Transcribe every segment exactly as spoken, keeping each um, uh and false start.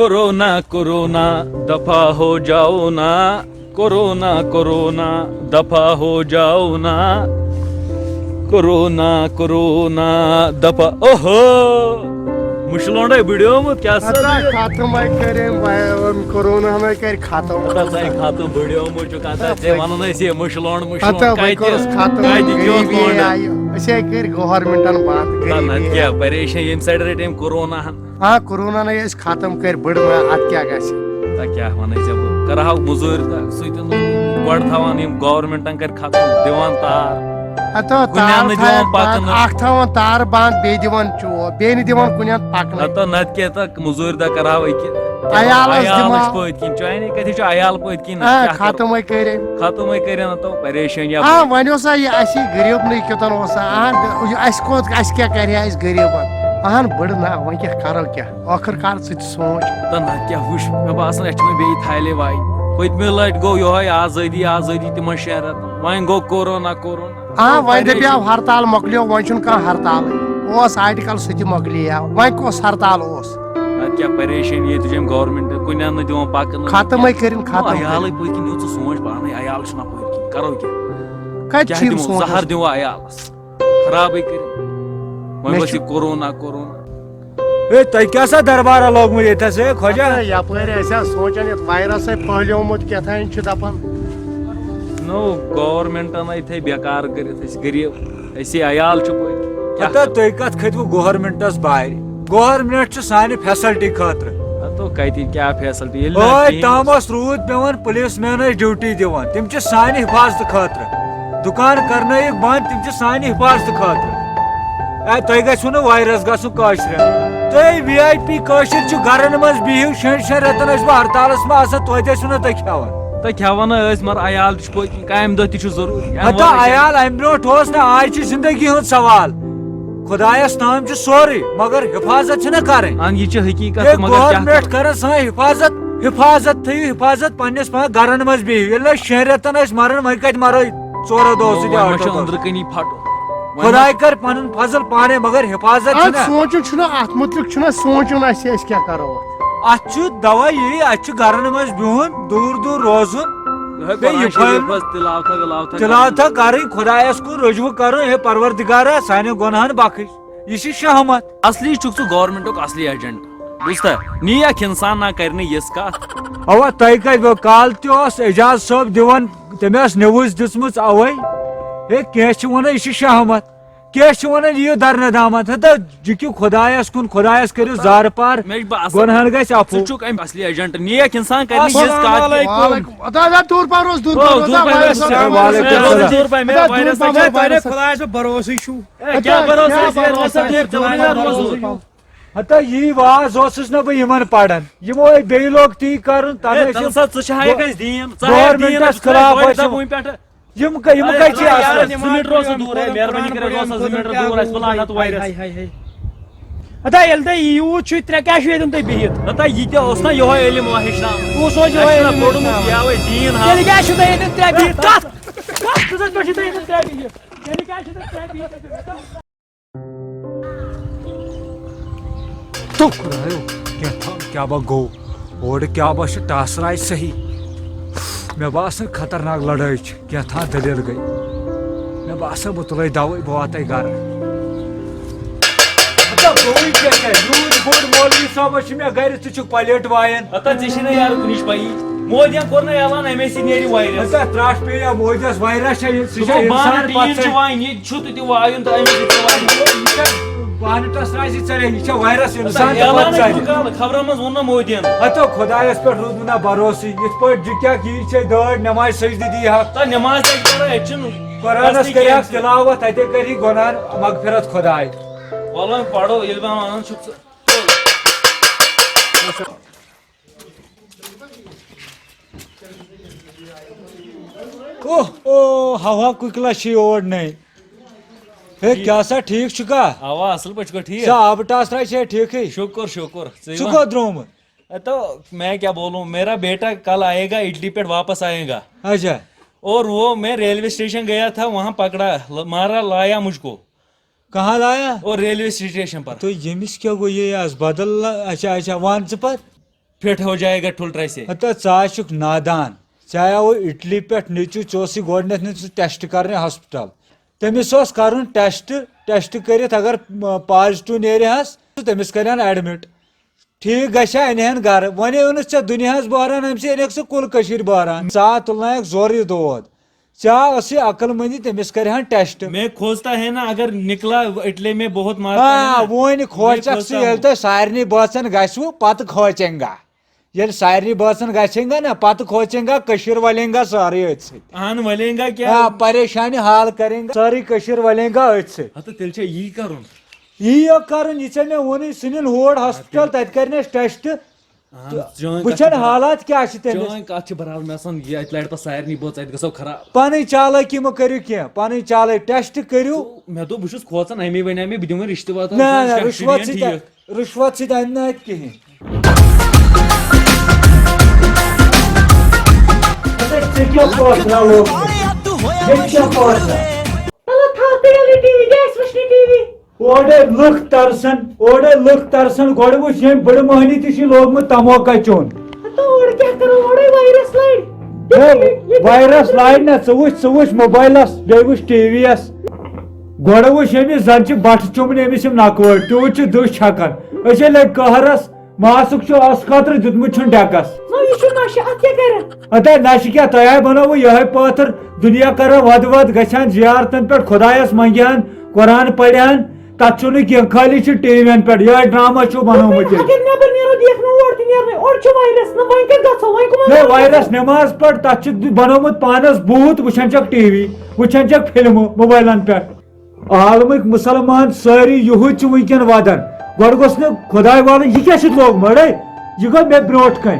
Corona, corona, دفع ہو جاؤ نا۔ کورونا، کورونا، دفع ہو جاؤ نا۔ کورونا، کورونا، دفع۔ اوہو! مُشلونڈے بڑیومُت، کیٛاہ سا؟ ہتا ختم آے کٔرِن، وۄنۍ کورونا ہن آے کٔرۍ ختم۔ ہتا سا ختم بڑیومُت چھُکھ، ہتا ژےٚ وَنان ٲسۍ یہِ مُشلونڈ، مُشلونڈ ہتا وۄنۍ کَتہِ؟ کوٚرُس ختم، کَتہِ کیُتھ غریٖبی لونڈ؟ آیہِ۔ أسۍ آے کٔرۍ گورمنٹن بنٛد، ہتا غریٖبی نتہٕ کیٛاہ، آیہِ۔ پریشٲنی ییٚمہِ سایڈٕ رٔٹۍ أمۍ کورونا ہن۔ آ، کورونا نے أسۍ ختم کٔرۍ، بٔڑ ما، اتھ کیٛاہ گژھِ؟ تہ کیٛاہ ونے ژےٚ بہٕ؟ کرٕ ہاو مٔزوٗرۍ تہ سُہ تہِ نہٕ۔ گۄڈٕ تھاوان یِم گورمنٹن کٔرۍ ختم، دِوان تار۔ ہتو کُنہِ تار اندٕ نہٕ دِوان تھایکھ بنٛد، پکنہٕ۔ اکھ تھاوان تار بنٛد، بیٚیہِ دِوان چوب، بیٚیہِ نہٕ دِوان کُنہِ اندٕ پکنہٕ۔ ہتو نتہٕ کیٛاہ تہ مٔزوٗرۍ دہ کرٕ ہاو أکہِ۔ عیال ٲس عیال دِوان۔ چھِ پٔتۍ کِنۍ، چانہِ کتہِ چھُ عیال پٔتۍ کِنۍ؟ آ، کیٛاہ کرو؟ ختم ہے کٔرِن۔ ختم ہے کٔرِن، ہتو پریشٲنی آ، وۄنۍ اوسا یہِ اسی غریٖب نٕے کیُتن اوسا؟ اہن، یہِ اَسہِ کوٚت، اَسہِ کیٛاہ کرِ ہا اَسہِ غریٖبن؟ اہن، بٔڑ نا، وۄنۍ کیٛاہ کرو کیٛاہ؟ ٲخٕر کار ژٕ تہِ سونٛچ۔ تہ نہ کیٛاہ وٕچھ، مےٚ باسان اَسہِ چھِ وۄنۍ بیٚیہِ تھالے وایہِ۔ پٔتمہِ لٹہِ گوٚو یِہوٚے آزٲدی، آزٲدی تِمن شہرن۔ وۄنۍ گوٚو کورونا، کورونا۔ آ، وۄنۍ دپیو ہرتال مۄکلیو، وۄنۍ چھُنہٕ کانٛہہ ہرتالٕے۔ اوس آرٹیکل، سُہ تہِ مۄکلیو۔ وۄنۍ کۄس ہرتال اوس؟ اتھ کیٛاہ پریشٲنی، ییٚتہِ چھِ أمۍ گورمنٹ کُنہِ اندٕ نہٕ دِوان پکنہٕ۔ ختمٕے کٔرِن، ختم عیالٕے کٔرِن۔ پٔتۍ کِنۍ یوٗت ژٕ سونٛچ پانے، عیال چھُنہ پٔتۍ کِنۍ، کرو کیٛاہ؟ کتہِ کیٛاہ چھِ یِم دِمو؟ سونٛچان؟ زہر دِمو عیالس؟ خرابٕے کٔرِتھ۔ وۄنۍ مےٚ گوٚژھ چھُ یہِ کورونا، کورونا۔ ہے، تۄہہِ کیٛاہ سا دربارہ لوگمُت ییٚتھس، ہے خۄجا؟ ہے، یپٲرۍ ٲسۍ ہا سونٛچان، یتھ وایرسے پھٔہلیومُت کیٛاہ تام چھُ دپان۔ نو، گورمنٹن ہے تھٲے بیکار کٔرِتھ، أسۍ غریٖب، أسۍ عیال چھِ پٔتۍ۔ کیٛاہ ہتا کرو؟ تُہۍ کتھ کھٔتوٕ گورمنٹس بارِ؟ گورمنٹ چھُ سانہِ فیسلٹی خٲطرٕ۔ ہتو کتہِ کیٛاہ فیسلٹی؟ ییٚلہِ نہٕ ٲدۍ کِہیٖنۍ تام اوس۔ اوس روٗد پٮ۪وان، پُلیٖس مین ٲسۍ ڈیوٹی دِوان، تِم چھِ سانہِ حفاظتہٕ خٲطرٕ۔ دُکان کرنٲیِکھ بنٛد، تِم چھِ سانہِ حفاظتہٕ خٲطرٕ۔ اے، تۄہہِ گژھِوٕ نہٕ وایرس گژھُن کٲشرٮ۪ن۔ تُہۍ وی آی پی کٲشِر چھِو گرن منٛز بِہِو، شٮ۪ن شٮ۪ن رٮ۪تن ٲسِو ہرتالس منٛز آسان، توتہِ ٲسِو نہٕ تُہۍ کھٮ۪وان۔ تۄہہِ کھٮ۪وان ٲسۍ، مگر عیال تہِ چھُ پوٚتۍ کِنۍ، کامہِ دۄہ تہِ چھُ ضروٗری۔ اَمہِ ہتا ورٲے چھِ عیال امہِ برونٛٹھ اوس نہٕ، آز چھِ زندگی ہُنٛد سوال۔ خۄدایس تام چھُ سورُے، مگر حفاظت چھِ نہ کرٕنۍ۔ اہن، یہِ چھِ حقیٖقت، ہے، مگر کیٛاہ گورمنٹ کرو؟ کرن سٲنۍ حفاظت، حفاظت تھٲیِو، حفاظت پننِس پان گرن منٛز بِہِو۔ ییٚلہِ نہٕ شٮ۪ن رٮ۪تن أسۍ مران، وۄنۍ کتہِ مرو ژورو دۄہو سۭتۍ وۄنۍ ما ٲٹھو چھُ دۄہو أنٛدرٕ سۭتۍ؟ کَنی پھٹُن؟ وۄنۍ ما خۄداے کر پنُن فضل پانے، مگر حفاظت اَتھ چھِ نہ۔ سونٛچُن چھُنہ، اتھ مُتعلِق چھُنہ سونٛچُن اَسہِ، أسۍ کیٛاہ کرو اَتھ؟ اتھ چھُ دوا یی، اتھ چھُ گرن منٛز بِہُن، دوٗر دوٗر روزُن۔ یِہوٚے بیٚیہِ قرآن یہِ شریٖف پھٔہلُن۔ بس تلاوتہ ولاوتہ تلاوتہ کرٕنۍ، خۄدایس کُن رجوع کرُن، ہے پروردگارا، سانٮ۪ن گۄناہن بخش۔ یہِ چھِ شہمت۔ اصلی چھُکھ ژٕ گورمنٹُک اصلی ایجنٹ۔ بوٗزتھا؟ نیک انسان نہ کرِ نہٕ یِژھ کتھ۔ اوا، تۄہہِ کتہِ گوٚو؟ کالہٕ تہِ اوس اعجاز صٲب دِوان، تٔمۍ ٲس نِوٕز دِژمٕژ اوے۔ ہے، کینٛہہ چھِ ونان، یہِ چھِ شہمت۔ کینٛہہ چھِ ونان، یِیِو درنہٕ دامن۔ ہتا، جُکِو خۄدایس کُن، خۄدایس کٔرِو زارٕ پار، مےٚ چھِ باسان، گۄنہن گژھِ عفو۔ ژٕ چھُکھ اَمہِ اصلی ایجنٹ۔ نیک انسان کرِ نہٕ یِژھ السلام کتھ۔ علیکم۔ وعلیکم۔ ادا، ادا، دوٗر پہن روز، دوٗر او، پہن روز، دوٗر ادا، پہن روز، وعلیکم السلام۔ وعلیکم السلام۔ ادا، دوٗر پہن روز، خۄدایس پٮ۪ٹھ بھروسٕے چھُو۔ اے، کیٛاہ بھروسہٕ آسہِ؟ ہے، نسا دوٗر، ژٕ وَن یار، روز۔ ہتا، یی واز اوسُس نہ بہٕ یِمن پران۔ یِمو ہے بیٚیہِ لوگ تی کرُن، تَنہٕ ہے، ٲسۍ تَنہٕ یِم سا ژٕ چھِ ہا گو-، کٲنٛسہِ دیٖن، ژٕ ہا ہے دیٖن، گورمنٹس ژٕ چھُکھ خلاف گۄڈٕ ٲسۍ۔ دَپان وٕنہِ پٮ۪ٹھٕ۔ یِم کَ-، یِم اے، کَتہِ چھِ اے، اَصلَن؟ زٕ مِنٹ روز ژٕ دوٗر، اے، مہربٲنی کٔرِتھ روز ژٕ زٕ مِنٹ دوٗر، اَسہِ بُلاو نَتہٕ وایرَس۔ ہاے، ہاے، ہاے۔ ہتا، ییٚلہِ تۄہہِ یی یوٗت چھُ، ترٛےٚ کیٛاہ چھُ ییٚتٮ۪ن تُہۍ بِہِتھ؟ ہتا، یہِ تہِ اوس نا یِہوٚے علم ہیٚچھناوُن۔ کُس اوس یِہوٚے اَسہِ چھُنا علم پوٚرمُت ہیٚچھناوُن؟ یَوَے دیٖن ہا۔ تیٚلہِ کیٛاہ چھُو تۄہہِ ییٚتٮ۪ن ترٛےٚ بِہِتھ؟ کَتھ، کَتھ قٕصَس پٮ۪ٹھ چھُو تۄہہِ ییٚتٮ۪ن ترٛےٚ بِہِتھ؟ تیٚلہِ کیٛاہ چھُو تۄہہِ ترٛےٚ بِہِتھ؟ تو خۄدایو، کیٛاہ تھام کیٛاہ با گوٚو؟ اورٕ کیٛاہ با چھُ ٹاسراے صحیح؟ مےٚ باسان خطرناک لڑٲے چھِ، کیٛاہ تھام دٔلیٖل گٔے۔ مےٚ باسان بہٕ تُلے دَوٕے، بہٕ واتَے گرٕ۔ ہتا گوٚوٕے کیٛاہ کیٛاہ؟ یوٗت بوٚڑ مولوی صٲبَس چھِ مےٚ گرِ، ژٕ چھُکھ پلیٹ وایان۔ ہتا ژےٚ چھے نہ یارٕ کُنِچ پَیی۔ مودیَن کوٚر نہ اعلان، اَمے سۭتۍ نیرِ وایرس۔ ہتا ترٛٹھ پیٚیہِ یا مودیَس وایرس چھےٚ، یہِ، سُہ چھےٚ دوٚپُن بانہٕ اِنسان ٹیٖن پَتہٕ چھُ وایان، یہِ تہِ چھُ تہِ وایُن تہٕ أمِس تہِ وایُن۔ یہِ چھا بانہٕ ٹَسراے زِ ژَلے، یہِ چھا وایرس اِنسان تہٕ پَتہٕ اعلانٕے ژَلہِ۔ چھُ کالہٕ، خبرن منٛز ووٚن نہ مودیَن۔ ہتو خۄدایَس پٮ۪ٹھ روٗد نہٕ نہ بھروسٕے، یِتھ پٲٹھۍ جُکیٛاکھ یی چھے دٲڑۍ، نٮ۪مازِ سجدٕ دی ہا۔ تہٕ نٮ۪ماز تہِ کرو، اَتہِ چھُنہٕ قرآنس اصلی کریکھ کینٛہہ۔ تلاوت، اتے کری گۄناہن مغفرت خۄداے۔ وَلہٕ وۄنۍ پَرو، ییٚلہِ بہٕ وَنان چھُکھ ژٕ۔ اوہ، اوہ، ہوا کُکلا چھِ یور نے۔ ہے، کیٛاہ سا، ٹھیٖک چھُکھا؟ اوا، اصل پٲٹھۍ چھُکھا ٹھیٖک؟ سا، آبہٕ ٹاسراے چھے ٹھیٖکھٕے؟ شُکر، شُکر۔ ژٕ ژٕ وَن۔ کوٚت درٛامُت؟ اے تو، میں کیا بولوں، میرا بیٹا کل آئے گا، اڈلی پیٹ واپس آئے گا۔ اچھا۔ اور وہ میں ریلوے اسٹیشن گیا تھا، وہاں پکڑا، ل-، مارا، لایا مجھ کو۔ کہاں لایا؟ اور ریلوے اسٹیشن پر۔ تو ییٚمِس کیٛاہ گوٚو، یہِ آسہِ بدل لا-، اچھا، اچھا، وَن ژٕ پتہٕ۔ फिट हो जाएगा ठुल ट्राई से। ہتا ژٕ ہا چھُکھ نادان۔ ژےٚ آیاوُے اِٹلی پٮ۪ٹھ نیٚچوٗ، ژےٚ اوسُے گۄڈٕنٮ۪تھ نیُن سُہ ٹٮ۪سٹ کرنہِ ہسپتال۔ تٔمِس اوس کرُن ٹٮ۪سٹ، ٹٮ۪سٹ کٔرِتھ اگر، م، پازٹیو نیرِ ہس، تہٕ تٔمِس کرِہن ایڈمِٹ۔ ٹھیٖک گژھِ ہا، انہِ ہن گرٕ۔ وۄنۍ اوٚنُتھ ژےٚ دُنیاہس بحران، امہِ سۭتۍ انکھ ژٕ کُل کٔشیٖرِ بحران۔ ژٕ آ تُلنایکھ زورٕ یہِ دود۔ ژےٚ آ ٲسٕے عقل مندی، تٔمِس کرِہن ٹٮ۪سٹ۔ میں کھوجتا ہے نا، اگر نکلا اٹلی میں بہت مارتا ہے آ، نا، وۄنۍ میں کھوژکھ ژٕ، کھوجتا ییٚلہِ ہوں۔ تۄہہِ سارنٕے بٲژن گژھِوٕ، پتہٕ کھوژیں گا۔ ییٚلہِ سارنٕے بٲژن گژھیں گا نا، پتہٕ کھوژیں گا، کٔشیٖر ولیں گا سٲرٕے أتھۍ سۭتۍ۔ اہن، ولیں گا کیا؟ آ، پریشانی حال کریں گا، سٲرٕے کٔشیٖر ولیں گا أتھۍ سۭتۍ۔ ہتہٕ تیٚلہِ چھا یی کرُن؟ یی یو کرُن، یہِ ژےٚ مےٚ ووٚنُے، سُہ نِن ہور ہسپتال، تتہِ کرنس ٹٮ۪سٹ۔ اہن، چٲنۍ کتھ وٕچھن چھِ برابر۔ حالات کیٛاہ چھِ تٔمِس۔ چٲنۍ کتھ چھِ برابر، مےٚ آسان یہِ اَتہِ لڑِ پتہٕ سارنٕے بٲژ، اَتہِ گژھو خراب۔ پنٕنۍ چالٲکی مہ کٔرِو کینٛہہ، پنٕنۍ چالٲکۍ ٹٮ۪سٹ کٔرِو۔ تہٕ مےٚ دوٚپ، بہٕ چھُس کھوژان، اَمے وَنیٛاو مےٚ، بہٕ دِمہٕ وۄنۍ رِشتہٕ واتَس نہ، منٛز نہ، کانٛہہ رُشوت شُرٮ۪ن سۭتۍ ٹھیٖک۔ رُشوت سۭتۍ اَنہِ نہٕ اَتہِ کِہیٖنۍ۔ ژےٚ کیٛاہ پٲٹھۍ ترٛاوو؟ مےٚ کیٛاہ پٲٹھۍ ترٛاوو؟ مطلب، تھاو تیٚلہِ ٹی وی، گیس وٕچھنہِ ٹی وی۔ اورے لُکھ ترسن، اورے لُکھ ترسن۔ گۄڈٕ وٕچھ، ییٚمۍ بٕڑٕ مۄہنی تہِ چھُ لوگمُت تموکا چوٚن۔ ہتو، اورٕ کیٛاہ کرو، اورے وایرس لڑِ۔ ہے، ییٚتہِ وایرس لڑِ نہ، ژٕ وٕچھ، ژٕ وٕچھ موبایلس، بیٚیہِ وٕچھ ٹی وی یس۔ گۄڈٕ وٕچھ، ییٚمِس زن چھِ بٹھٕ چوٚمنہِ، أمِس یِم نکوٲڑۍ، تیوٗت چھُ دٕہ چھکان۔ أسۍ ییٚلہِ لٔگۍ قہرس، ماسُک چھُ اَس خٲطرٕ دیُتمُت چھُن ڈٮ۪کس۔ نہ، یہِ چھُ نشہٕ، اتھ کیٛاہ کرن؟ ہتا نشہٕ کیٛاہ، تۄہہِ آے بنووٕ یِہوٚے پٲتھر، دُنیا کرو ودٕ ودٕ، گژھِ ہن زیارتن پٮ۪ٹھ، خدایس منگہِ ہن، قرآن پرِ ہن، تتھ چھُنہٕ کینٛہہ، خٲلی چھُ ٹی وی ین پٮ۪ٹھ یِہوٚے ڈرامہ چھُو بنوومُت ییٚتہِ۔ اگر نٮ۪بر نیرو، دیکھ نہٕ اور تہِ نیرنٕے، اورٕ چھُ وایرس، نہ وۄنۍ کتہِ گژھو، وۄنۍ کٕم ہے، وایرس نٮ۪ماز پرِ، تتھ چھُ بنوومُت پانس بوٗت، وٕچھان چھکھ ٹی وی، وٕچھان چھکھ فلمہٕ موبایلن پٮ۪ٹھ۔ عالمٕکۍ مُسلمان سٲری یہوٗدۍ چھِ وٕنکٮ۪ن ودان۔ گۄڈٕ گوٚژھ نہٕ خۄداے والُن، یہِ کیٛاہ چھُ لوگمُت؟ ہے، یہِ گوٚو مےٚ برونٛٹھ کَنہِ۔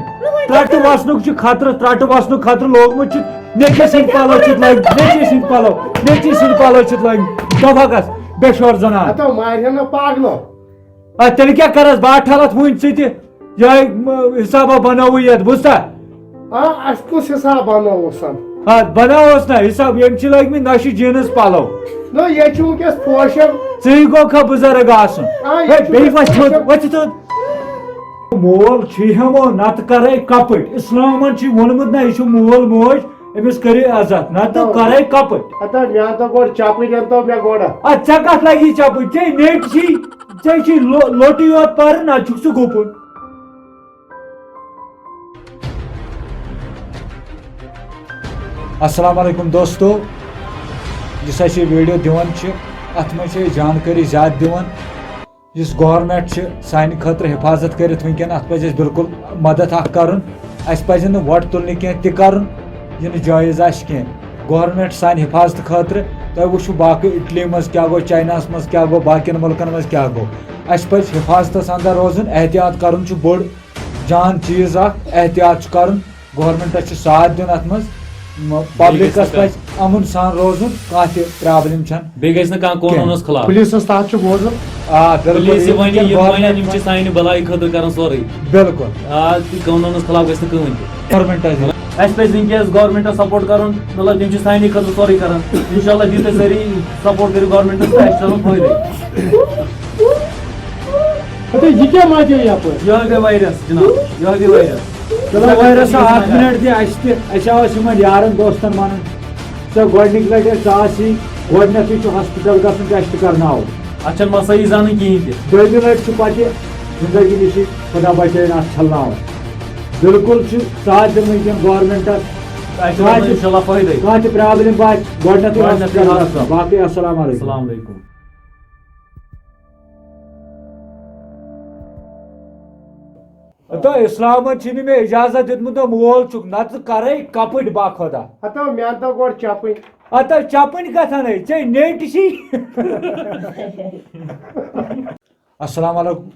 ترٛٹہٕ وَسنُک چھُ خطرٕ، ترٛٹہٕ وَسنُک خطرٕ لوگمُت چھُ۔ نیٚچوِ سٕنٛدۍ پَلو چھِتھ لٲگۍ، نیٚچوِ سٕنٛدۍ پَلو، نیٚچوِ سٕنٛدۍ پَلو چھِتھ لٲگۍ۔ دَپہٕ ہَکس، بے شور زنان۔ ہتو مارِ ہا نہ پاگلو۔ آ، تیٚلہِ کیٛاہ کَرس بہٕ؟ اَتھ ٹھَلَتھ وٕنۍ ژٕ تہِ۔ یِہوٚے، م-، حسابہ بنووُے یتھ، بوٗزتھا؟ آ، اَسہِ کُس حساب بنووُس؟ آ، بناووس نا حساب، ییٚمۍ چھِ لٲگمٕتۍ نشہٕ جینز پلو۔ نہ، ییٚتہِ چھُ وٕنکیٚس فوشن۔ ژٕے گوٚو کھا بُزرگ آسُن؟ آ، ییٚتہِ ہے، چھُ بیٚیہِ وٕنکیٚس وۄتھ تھوٚد، فوشن۔ وۄتھ تھوٚد۔ مول چھُے ہٮ۪مو، نتہٕ کرے کپٕٹۍ۔ اسلامن چھُے ووٚنمُت نا، یہِ چھُ مول موج، أمِس کٔرِو عزت، نتہٕ آ۔ کرے کپٕٹۍ۔ ہتا، مےٚ انتو گۄڈٕ چپٕنۍ، انتو مےٚ گۄڈٕ۔ ادٕ ژےٚ کتھ لگی چپٕنۍ؟ ژےٚ نیٚٹۍ چھی، ژےٚ چھی لو-، لوٚٹٕے یوت پرُن، نتہٕ چھُکھ ژٕ گُپُن۔ السلام علیکم دوستو، یُس اَسہِ یہِ ویٖڈیو دِوان چھِ، اَتھ منٛز چھِ أسۍ جانکٲری زیادٕ دِوان۔ یُس گورنمنٹ چھِ سانہِ خٲطرٕ حفاظت کٔرِتھ وٕنکٮ۪ن، اَتھ پَزِ اَسہِ بِلکُل مدد اَکھ کَرُن۔ اَسہِ پَزِ نہٕ وۄٹہٕ تُلنہِ کینٛہہ، تہِ کَرُن یہِ نہٕ جٲیز آسہِ کینٛہہ۔ گورنمنٹ سانہِ حفاظتہٕ خٲطرٕ، تۄہہِ وٕچھِو باقٕے اِٹلی منٛز کیٛاہ گوٚو، چایناہَس منٛز کیٛاہ گوٚو، باقیَن مُلکَن منٛز کیٛاہ گوٚو۔ اَسہِ پَزِ حفاظتَس اندر روزُن، احتیاط کَرُن چھُ بوٚڑ جان چیٖز اکھ، احتیاط چھُ کرُن، گورنمنٹس چھُ ساتھ دیُن اتھ منٛز، م-، پبلکس پزِ امن سان روزُن، کانٛہہ تہِ پرابلم چھنہٕ بیٚیہِ گژھِ نہٕ کانٛہہ کینٛہہ۔ قونوٗنس خلاف۔ پُلیٖسس تحت چھُ بوزُن۔ آ، بِلکُل، پُلیٖس یہِ یِم وَنہِ، وٕنکٮ۪ن یِم گورنمنٹ وَنہِ، یِم چھِ سانہِ بَلایہِ خٲطرٕ کران سورُے۔ بِلکُل۔ آ، تہٕ قونوٗنس خلاف گژھِ نہٕ کٕہٕنۍ تہِ۔ گورنمنٹس یہِ۔ اَسہِ پزِ وٕنکیٚس گورنمنٹس سپورٹ کرُن، مطلب، تِم چھِ سانہِ خٲطرٕ سورُے کران۔ انشاءاللہ دِیِو تُہۍ سٲری سپورٹ کٔرِو گورنمنٹس تہٕ اَسہِ چھُ آسان فٲیدٕ۔ ہتو، یہِ کیٛاہ ماجے یپٲرۍ؟ یِہوٚے گٔے وایرس جناب، یِہوٚے گٔے وایرس۔ چلو، وایرس، اکھ منٹ دِ اَسہِ تہِ، اَسہِ آو اَسہِ یِمن یارن دوستن ونُن، ژےٚ گۄڈٕنِکۍ لٹہِ ژٕ آسی، گۄڈٕنٮ۪تھٕے چھُ ہاسپٹل گژھُن، ٹیسٹ کرناوُن۔ اتھ چھنہٕ مسٲیی زانٕنۍ کِہیٖنۍ تہِ۔ دوٚیمہِ لٹہِ چھُ پتہٕ زندگی نِشی خدا بچٲیِن اتھ چھلناوُن۔ بِلکُل چھُ ساتھ دیُن وٕنکٮ۪ن گورنمنٹس۔ اَسہِ چھُ کانٛہہ تہِ، انشاءاللہ فٲیدَے۔ کانٛہہ تہِ پرابلم باسہِ، گۄڈٕنٮ۪تھٕے گۄڈٕنٮ۪تھٕے ہاسپٹل ہاسپٹل۔ گژھُن۔ باقٕے السلام علیکم۔ السلام علیکم۔ ہتو، اسلامن چھُنہٕ مےٚ اجازت دیُتمُت، نہ مول چھُکھ، نتہٕ کرے کپٕٹۍ با خۄدا۔ ہتو، مےٚ انتو گۄڈٕ چپٕنۍ۔ ہتو، چپٕنۍ کتھ انے؟ ژےٚ نیٹہِ چھی۔ السلام علیکم۔